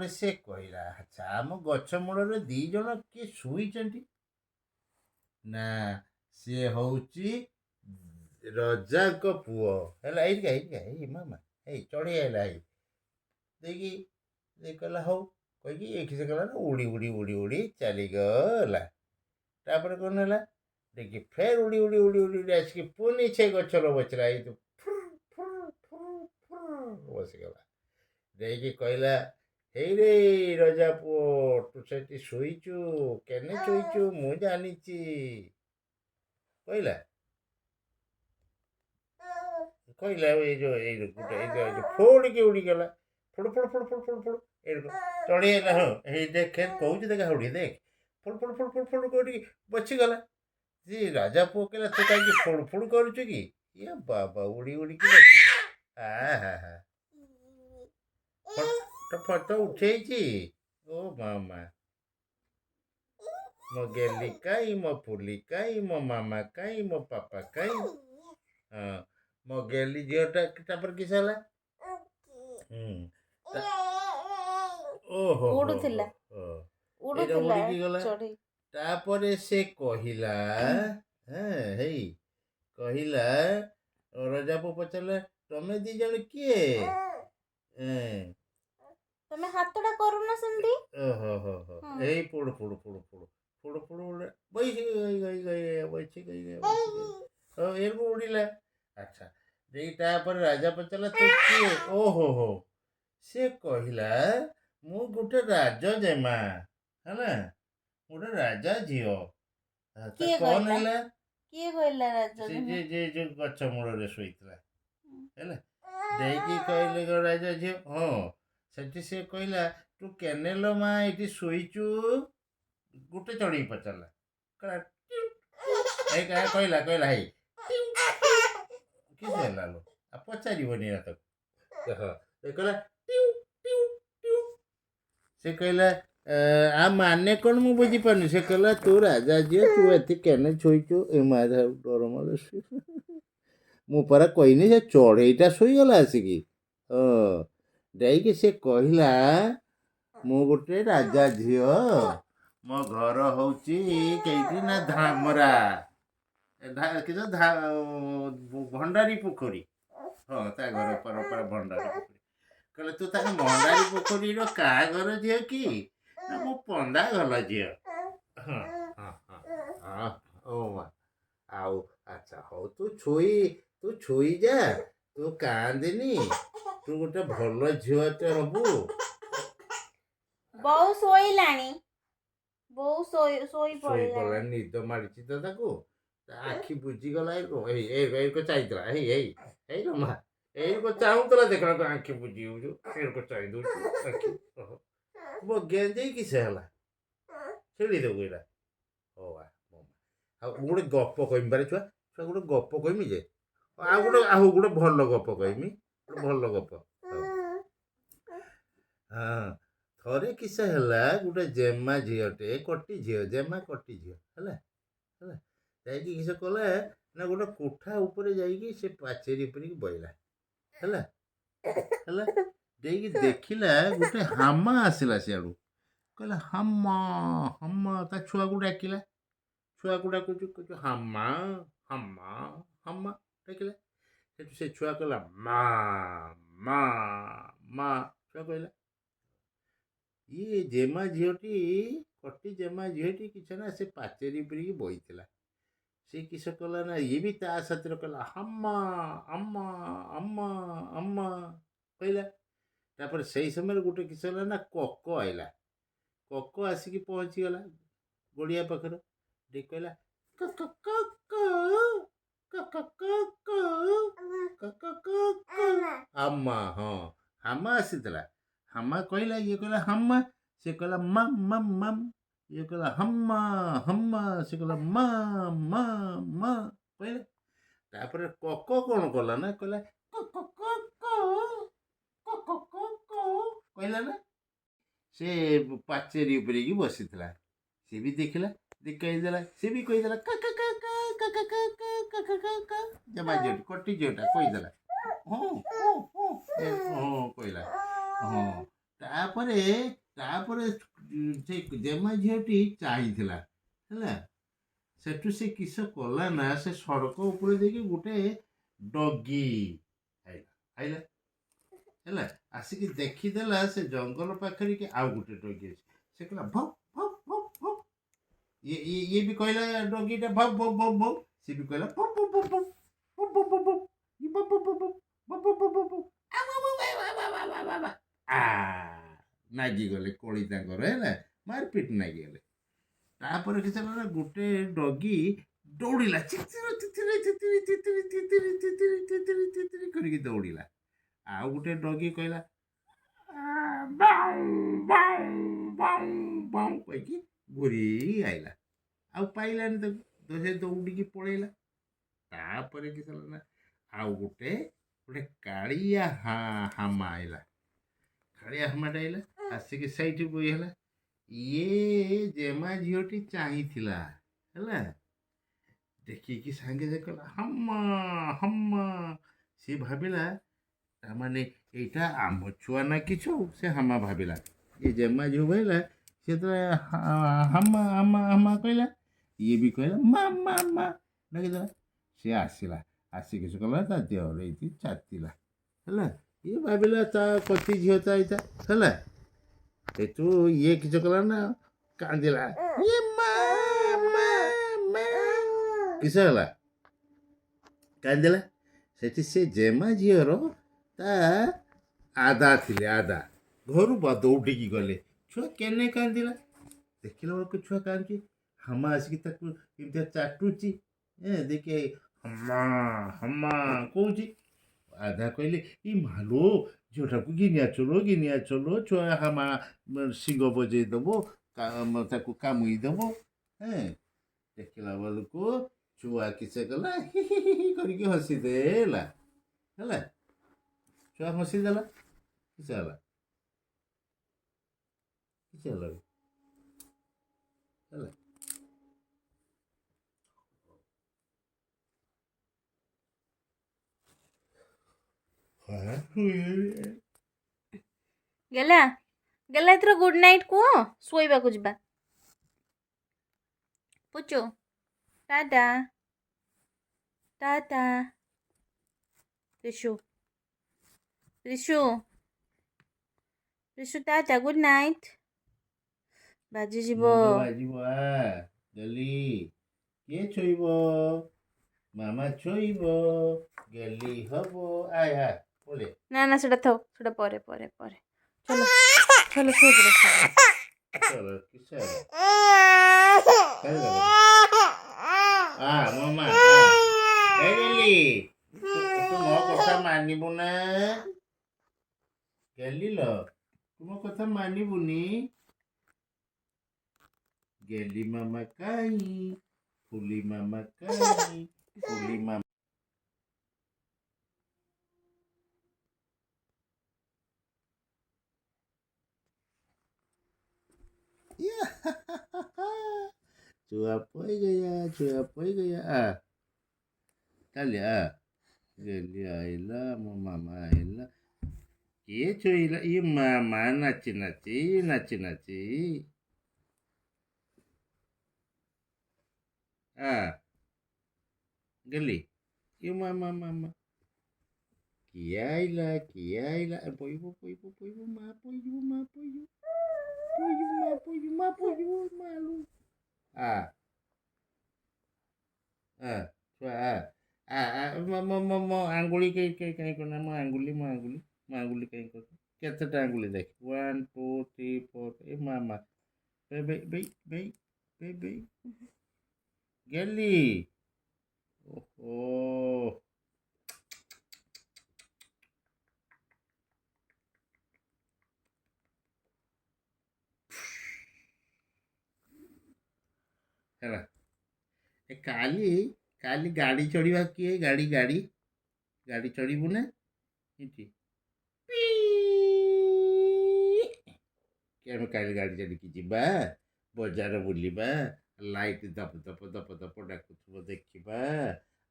ତାପରେ ସେ କହିଲା, ଆଚ୍ଛା, ଆମ ଗଛ ମୂଳରେ ଦି ଜଣ କିଏ ଶୋଇଛନ୍ତି? ନା, ସିଏ ହଉଛି ରଜାଙ୍କ ପୁଅ। ହେଲା, ଏଇଠି ଏଇଠି, ଏଇ ମାମା, ଏଇ ଚଢ଼େଇ ଆଇଲା, ଏଇ ଦେଇକି ଦେଇ କହିଲା, ହଉ କହିକି ଏଇଠି ସେ କଲା ନା ଉଡ଼ି ଉଡ଼ି ଉଡ଼ି ଉଡ଼ି ଚାଲିଗଲା। ତାପରେ କ'ଣ ହେଲା ଦେଖି, ଫେର ଉଡ଼ି ଉଡ଼ି ଉଡ଼ି ଉଡ଼ି ଉଡ଼ି ଆସିକି ପୁଣି ସେ ଗଛର ବସିଲା। ଏଇ ଫୁର୍ ଫୁର୍ ଫୁର୍ ଫୁର୍ ବସିଗଲା। ଦେଇକି କହିଲା, ହେଇରେ ରଜା ପୁଅ, ତୁ ସେଠି ଶୋଇଛୁ, କେନେ ଶୋଇଛୁ ମୁଁ ଜାଣିଛି। କହିଲା, କହିଲା, ଏଇ ଯୋଉ ଏଇ ଗୋଟେ ଏଇ ଯୋଉ ଫୋଡ଼ିକି ଉଡ଼ିଗଲା, ଫୁଡୁ ଫୁଡୁ ଫୁଡୁ ଫୁଡୁ ଫୁଡୁ ଫୁଡୁ। ଏଇ ଚଢ଼େଇ ହେଲା। ହଁ, ଏଇ ଦେଖେ, କହୁଛି ଦେଖେ, ହୁଡ଼ି ଦେଖ, ଫୁଡୁ ଫୁଡୁ ଫୁଡୁ ଫୁଡୁ ଫୁଡୁ କରିକି ବସିଗଲା। ସେ ରାଜା ପୁଅ କହିଲା, ତୁ କାହିଁକି ଫୁଡୁ ଫୁଡୁ କରୁଛୁ କି? ଇଏ ବାବା, ଉଡ଼ି ଉଡ଼ିକି ବସିଗଲା। ଆ ହା ହା, ଫଟୋ ଫଟୋ ଉଠେଇଛି। ଓ ମାମା, ମୋ ଗେଲି କାଇଁ, ମୋ ଫୁଲି କାଇଁ, ମୋ ମାମା କାଇଁ, ମୋ ପାପା କାଇଁ? ହଁ, ମୋ ଗେଲି ଝିଅଟା। ତାପରେ କିସ ହେଲା? ହୁଁ, ଓହୋ। ଉଡୁଥିଲା। ଏଇଟା ଉଡୁଥିଲା ଉଡ଼ିକି ଗଲା। ଚଢେଇ। ତାପରେ ସେ କହିଲା, ହେଁ, ହେଇ କହିଲା, ରଜା ପୁଅ ପଚାରିଲା, ତମେ ଦି ଜଣ କିଏ? ଏଁ ତମେ ହାତଟା କରୁନ ସେମିତି। ଓହୋ ହୋ ହୋ। ହଁ। ଏଇ ପୋଡୁ ପୋଡୁ ପୋଡୁ ପୋଡୁ ପୋଡୁ ପୋଡୁ ଉଡ଼େ ବଇଛି ଗଇ ଗଇ ଗଇ ବଇଛି ଗଇ ଗଇ ବଇଛି ଗଇ। ହଁ, ଏରକୁ ଉଡ଼ିଲା। ଆଚ୍ଛା, ଦେଇ ତାପରେ ରାଜା ପଚାରିଲା, ତୁ କିଏ? ଓହୋ ହୋ, ସେ କହିଲା, ମୁଁ ଗୋଟେ ରାଜ ଜେମା, ହେଲା, ଗୋଟେ ରାଜା ଝିଅ। ଆଚ୍ଛା, କିଏ କ'ଣ କହିଲା? ହେଲା? କିଏ କହିଲା ରାଜା ସେ ଜେମା? ଯେ ଯେ ଯୋଉ ଗଛ ମୂଳରେ ଶୋଇଥିଲା। ହେଲା, ଦେଇକି କହିଲେ ରାଜା ଝିଅ। ହଁ, ସେଠି ସେ କହିଲା, ତୁ କେନେଲ ମା ଏଇଠି ଶୋଇଛୁ? ଗୋଟେ ଚଢ଼େଇ ପଚାରିଲା। କହିଲା ଟିଉ, ଏଇ କହିଲା, କହିଲା, ହେଇ କିସ ହେଲା ଲୋ? ଆଉ ପଚାରିବନି ନା ତାକୁ? ହଁ, ସେ କହିଲା ଟିଉ ଟିଉ ଟିଉ। ସେ କହିଲା, ଆ ମାନେ କ'ଣ ମୁଁ ବୁଝିପାରୁନି। ସେ କହିଲା, ତୁ ରାଜା ଝିଅ, ତୁ ଏଠି କେନେ ଶୋଇଛୁ? ଏ ମା, ଡର ମାଡୁଛି। ମୁଁ ପରା କହିନି, ସେ ଚଢ଼େଇଟା ଶୋଇଗଲା ଆସିକି। ହଁ, ଯାଇକି ସେ କହିଲା, ମୁଁ ଗୋଟେ ରାଜା ଝିଅ, ମୋ ଘର ହଉଛି କେଇଠି ନା ଧାମରା କିସ ଭଣ୍ଡାରୀ ପୋଖରୀ। ହଁ, ତା ଘର ପରପର ଭଣ୍ଡାରୀ ପୋଖରୀ। କହିଲେ, ତୁ ତାହେଲେ ଭଣ୍ଡାରୀ ପୋଖରୀର କାହା ଘର ଝିଅ କି? ନା, ମୁଁ ପଣ୍ଡା ଘର ଝିଅ। ହଁ ହଁ ହଁ ହଁ, ଓ ମା। ଆଉ ଆଚ୍ଛା ହଉ, ତୁ ଛୋଇ ଯା, ତୁ କାନ୍ଦିନି, ତୁ ଗୋଟେ ଭଲ ଝିଅଟେ ହବୁ। ବୋଉ ଶୋଇଲାଣି, ବୋଉ ଶୋଇ ଶୋଇ ଶୋଇ ପଡିଲାଣି। ପଡ଼ିଲାଣି, ନିଦ ମାଡ଼ିଛି ତ ତାକୁ, ତା ଆଖି ବୁଜିଗଲା। ଏଇ ଏଇ ଏଇ ଏଇ ଚାହିଁଥିଲା, ଏଇ ଏଇ ଏଇ ମା, ଏଇ ଚାହୁଁଥିଲା। ଦେଖ, ଆଖି ବୁଜି ହଉଛୁ, ଏଇକୁ ଚାହିଁ ଦଉଛୁ ଆଖି। ମୋ ଗେଞ୍ଜେଇ କିସ ହେଲା? ଛିଡ଼ି ଦେବୁ ଏଇଟା। ହଉ ଆ ମୋ ମା। ଆଉ ଗୋଟେ ଗପ କହିମି ପାରେ ଛୁଆ, ଛୁଆ, ଗୋଟେ ଗପ କହିମି ଯେ, ଆଉ ଗୋଟେ, ଆଉ ଗୋଟେ ଭଲ ଗପ କହିମି, ଗୋଟେ ଭଲ ଗପ। ହଉ। ହଁ, ଥରେ କିସ ହେଲା, ଗୋଟେ ଜେମା ଝିଅଟେ, କଟି ଝିଅ, ଜେମା କଟି ଝିଅ। ହେଲା, ହେଲା, ଯାଇକି କିସ କଲା ନା, ଗୋଟେ କୋଠା ଉପରେ ଯାଇକି ସେ ପାଚେରୀ ଉପରିକି ବଇଲା। ହେଲା, ହେଲା, ଦେଇକି ଦେଖିଲା ଗୋଟେ ହାମା ଆସିଲା ସିଆଡ଼ୁ। କହିଲା, ହାମା ହାମା। ତା ଛୁଆକୁ ଡାକିଲା। ଛୁଆକୁ ଡାକୁଛୁ, କହୁଛୁ, ହାମା ହାମା ହାମା ଡାକିଲା। ସେଠୁ ସେ ଛୁଆ କହିଲା, ମା ମା ମା। ଛୁଆ କହିଲା। ଇଏ ଜେମା ଝିଅଟି, କଟି ଜେମା ଝିଅଟି କିଛି ନା, ସେ ପାଚେରୀ ଉପରିକି ବଇଥିଲା। ସେ କିସ କଲା ନା, ଇଏ ବି ତା ସାଥିରେ କହିଲା, ହାମା ଆମ୍ମା ଆମ୍ମା ଆମ୍ମା କହିଲା। ତାପରେ ସେଇ ସମୟରେ ଗୋଟେ କିସ ହେଲା ନା, କକ ଆଇଲା। କକ ଆସିକି ପହଞ୍ଚିଗଲା ଗଡ଼ିଆ ପାଖରେ। ଟିକେ କହିଲା, କ କ କ କ କ କ କ କ କ କ କ ଆମ୍ମା। ହଁ, ହାମା ଆସିଥିଲା। ହାମା କହିଲା, ଇଏ କହିଲା ହାମା, ସେ କହିଲା ମା ମା ମାମ୍। ଇଏ କହିଲା ହମ୍ମା ହମ୍ମା, ସେ କହିଲା ମା ମା ମା କହିଲା। ତାପରେ କକ କ'ଣ କଲା ନା, କହିଲା କ କ କ କ କ କ କ କ କହିଲା ନା, ସେ ପାଚେରୀ ଉପରେକି ବସିଥିଲା। ସେ ବି ଦେଖିଲା, କହିଦେଲା, ସେ ବି କହିଦେଲା କ କ କ କ କ କ କ କ କ କ କ କ। ଜମା ଝିଅଟି, କଟି ଝିଅଟା କହିଦେଲା, ହଁ ହଁ ହଁ ହଁ କହିଲା। ହଁ। ତାପରେ ତାପରେ ସେ ଜେମା ଝିଅଟି ଚାହିଁଥିଲା, ହେଲା। ସେଠୁ ସେ କିସ କଲା ନା, ସେ ସଡ଼କ ଉପରେ ଦେଇକି ଗୋଟେ ଡଗି ଆଇଲା ଆଇଲା, ହେଲା। ଆସିକି ଦେଖିଦେଲା ସେ ଜଙ୍ଗଲ ପାଖରେ କି ଆଉ ଗୋଟେ ଡଗି ଅଛି। ସେ କହିଲା ଭବ୍ ଭବ୍ ଭବ୍ ଭବ୍। ଇଏ ବି କହିଲା, ଡଗିଟା ଭବ୍ ଭବ୍ ଭବ୍ ଭବ୍। ସିଏ ବି କହିଲା verb verb verb verb verb verb verb verb verb verb verb verb verb verb verb, ଆ ନାଗିଗଲେ କଳି ତାଙ୍କର, ହେଲା, ମାରପିଟ ନାଗିଗଲେ। ତାପରେ କିଛି ହେଲା, ଗୋଟେ ଡଗି ଦୌଡ଼ିଲା, ଚିତିରି ଚିତିରି ଚିତିରି ଚିତିରି ଚିତିରି ଚିତିରି ଚିତିରି ଚିତିରି କରିକି ଦୌଡ଼ିଲା। ଆଉ ଗୋଟେ ଡଗି କହିଲା ବାଉଁ ବାଉଁ ବାଉଁ ବାଉଁ କହିକି ଘୁରି ଆଇଲା, ଆଉ ପାଇଲାନି ତାକୁ, ତ ସେ ଦୌଡ଼ିକି ପଳେଇଲା। ତାପରେ କିଛି ହେଲା ନା, ଆଉ ଗୋଟେ କାଳିଆ ହାମା ଆଇଲା। କାଳିଆ ହାମାଟା ଆଇଲା, ଆସିକି ସେଇଠି ବଇ ହେଲା। ଇଏ ଜେମା ଝିଅଟି ଚାହିଁଥିଲା, ହେଲା। ଦେଖିକି ସାଙ୍ଗେ ସାଙ୍ଗେ କହିଲା ହମ୍ମା ହମ୍ମା। ସିଏ ଭାବିଲା ତାମାନେ ଏଇଟା ଆମ ଛୁଆ ନା କିଛି। ସେ ହାମା ଭାବିଲା, ଇଏ ଜେମା ଝିଅ ଭାବିଲା। ସେ ଯେତେବେଳେ ହାମା ହାମା ହାମା କହିଲା, ଇଏ ବି କହିଲା ମା ମା ମା ଡାକିଦେଲା। ସେ ଆସିଲା, ଆସିକି ସେ କଲା ତା ଦେହରେ ଏଇଠି ଚାଟିଲା, ହେଲା। ଇଏ ଭାବିଲା ତା କତି ଝିଅ ତା ଏଇଟା, ହେଲା। ସେଠୁ ଇଏ କିଛି କଲା ନା, କାନ୍ଦିଲା, ଇଏ ମା ମା ମା। କିସ ହେଲା, କାନ୍ଦିଲା। ସେଠି ସେ ଜେମା ଝିଅର ତା ଆଦା ଥିଲେ, ଆଦା ଘରୁ ବା ଦୌଡ଼ିକି ଗଲେ। ଛୁଆ କେନେ କାନ୍ଦିଲା, ଦେଖିଲା ବେଳକୁ ଛୁଆ କାନ୍ଦୁଛି, ହାମା ଆସିକି ତାକୁ ଏମିତିଆ ଚାଟୁଛି। ଏ ଦେଖେ, ହମା ହମା କହୁଛି। ଆଦା କହିଲେ, ଇ ମାଲୋ, ଝିଅଟାକୁ ଘିନିଆ ଚଲୋ, ଘିନିଆ ଚଲୋ, ଛୁଆ ହାମା ଶିଙ୍ଗ ବଜେଇ ଦେବ, ତାକୁ କାମୁଇ ଦେବ। ହେଁ, ଦେଖିଲା ବେଳକୁ ଛୁଆ କିସ କଲା, ହି ହି ହି କରିକି ହସିଦେଲା, ହେଲା। ଛୁଆ ହସିଦେଲା। କିସ ହେଲା? କିସ ହେଲା? ହେଲା। ଗେଲା ଗେଲା, ଏଥର ଗୁଡ୍ ନାଇଟ୍ କୁହ, ଶୋଇବାକୁ ଯିବା। Puchu, tata tata. Rishu, Rishu, Rishu, tata, good night. ବାଜିଯିବ, ବାଜିବ। ଆ ଗେଲି, କିଏ ଛୋଇବ? ମାମା ଛୋଇବ, ଗେଲି ହବ। ଆୟ ଆୟ, ପଳେ। ନା ନା, ସେଟା ଥାଉ, ସେଟା ପରେ ପରେ ପରେ। ଚलो ଚଲୋ, ଶୋଇପଡ଼। ଚલો, କିସ ହେଲା? ଆ ମାମା, ଏ ଗେଲି, ତୁ ମୋ କଥା ମାନିବୁ ନା? ଗେଲି ଲୋ, ତୁ ମୋ କଥା ମାନିବୁନି? ଗେଲି ମାମା କାଇଁ, ଫୁଲି ମାମା କାଇଁ, ଫୁଲି ମାମା। ଛୁଆ ପଇ ଗୟା, ଛୁଆ ପଇ ଗୟା। ଆ କାଲି ଆ ଗେଲି ଆଇଲା, ମୋ ମାମା ଆଇଲା। କିଏ ଛୁଇଁଲା? ଇଏ ମାମା ନାଚି ନାଚି ନାଚି ନାଚି। ଆ ଗେଲି, ଇଏ ମାମା ମାମା। କିଏ ଆଇଲା? କିଏ ଆଇଲା? ପଇବ ପଇବ ପଇବ, ମା ପଇଯିବ, ମା ପଇଯିବ, ପଇଯିବ, ମା ପଇଯିବ, ମା ପଇଯିବ, ମାଲୁ। ଆ ଆ ଛୁଆ, ଆ ଆ ଆ, ମୋ ମୋ ମୋ ଆଙ୍ଗୁଳି କାଇଁ କାଇଁ କରୁନା? ମୋ ଆଙ୍ଗୁଳି, ମୋ ଆଙ୍ଗୁଳି, ମୋ ଆଙ୍ଗୁଳି କାଇଁ କରୁଛୁ? କେତେଟା ଆଙ୍ଗୁଳି ଦେଖ, 1 2 3 4। ଏ ମାମା, ବେଇ ବେଇ ବେଇ ବେଇ ବେଇ। ଗେଲି, ଓହୋ। ହେଲା। ଏ କାଲି କାଲି ଗାଡ଼ି ଚଢ଼ିବା କିଏ? ଗାଡ଼ି ଗାଡ଼ି ଗାଡ଼ି ଚଢ଼ିବୁ ନା ଏଠି? ଆମେ କାଲି ଗାଡ଼ି ଚଢ଼ିକି ଯିବା, ବଜାର ବୁଲିବା, ଲାଇଟ୍ ଦପ ଦପ ଦପ ଦପ ଡାକୁଥିବ ଦେଖିବା।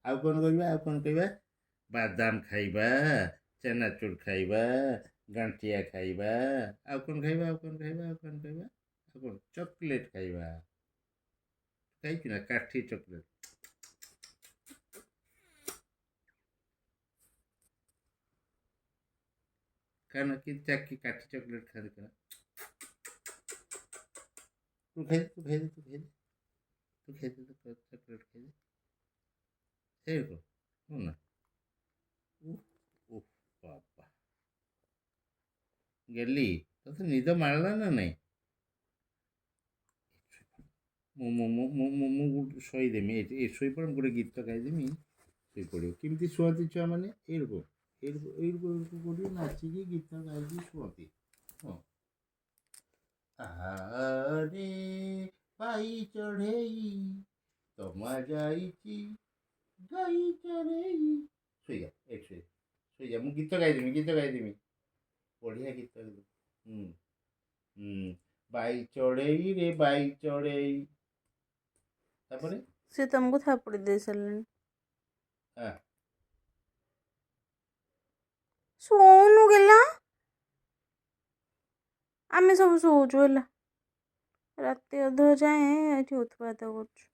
ଆଉ କ'ଣ କରିବା? ଆଉ କ'ଣ କରିବା? ବାଦାମ ଖାଇବା, ଚେନାଚୁର ଖାଇବା, ଗାଣ୍ଠିଆ ଖାଇବା। ଆଉ କ'ଣ ଖାଇବା? ଆଉ କ'ଣ ଖାଇବା? ଆଉ କ'ଣ ଖାଇବା? ଆଉ କ'ଣ? ଚକୋଲେଟ୍ ଖାଇବା। ଖାଇଛୁ ନା କାଠି ଚକୋଲେଟ୍? କାରଣ କି ଚାକି କାଠି ଚକୋଲେଟ୍ ଖାଆନ୍ତି ନା? ତୁ ଖାଇଦେ, ତୁ ଖାଇଦେ, ତୁ ଖାଇଦେ, ତୁ ଖାଇଦେ, ତୁ ଚକୋଲେଟ୍ ଖାଇଦେ। ସେଇରକମ ହଁ ନା? ଉଫ୍ ଉଫ୍ ବାବା ଗେଲି, ତୋତେ ନିଦ ମାଡ଼ିଲା ନା ନାଇଁ? ମୁଁ ମୁଁ ମୁଁ ମୁଁ ମୁଁ ମୁଁ ଗୋଟେ ଶୋଇଦେମି ଏଇଠି। ଏଇ ଶୋଇପଡ଼, ମୁଁ ଗୋଟେ ଗୀତ ଗାଇଦେମି, ଶୋଇପଡ଼ିବ। କେମିତି ଶୁଅନ୍ତି ଛୁଆମାନେ? ଏଇରକମ ଏଇରକମ ଏଇରକମ ଏଇରକମ କରିକି ନାଚିକି ଗୀତ ଗାଇକି ଶୁଅନ୍ତି। ହଁ, ଆରେ ବାଇ ଚଢ଼େଇ ତମା ଯାଇଛି ଗାଇ ଚରେଇ। ଶୋଇଯା, ଏଇଠି ଶୋଇ ଶୋଇଯା, ମୁଁ ଗୀତ ଗାଇଦେମି, ଗୀତ ଗାଇଦେମି, ବଢ଼ିଆ ଗୀତ। ହୁଁ ହୁଁ ବାଇ ଚଢ଼େଇ ରେ ବାଇ ଚଢ଼େଇ। ତାପରେ ସେ ତମକୁ ଥାପୁଡ଼ି ଦେଇ ସାରିଲେଣି। ହଁ। ଶୋଉନୁ ଗେଲା, ଆମେ ସବୁ ଶୋଉଛୁ ହେଲା, ରାତି ଅଧ ଯାଏଁ ଏଠି ଉତ୍ପାତ କରୁଛୁ।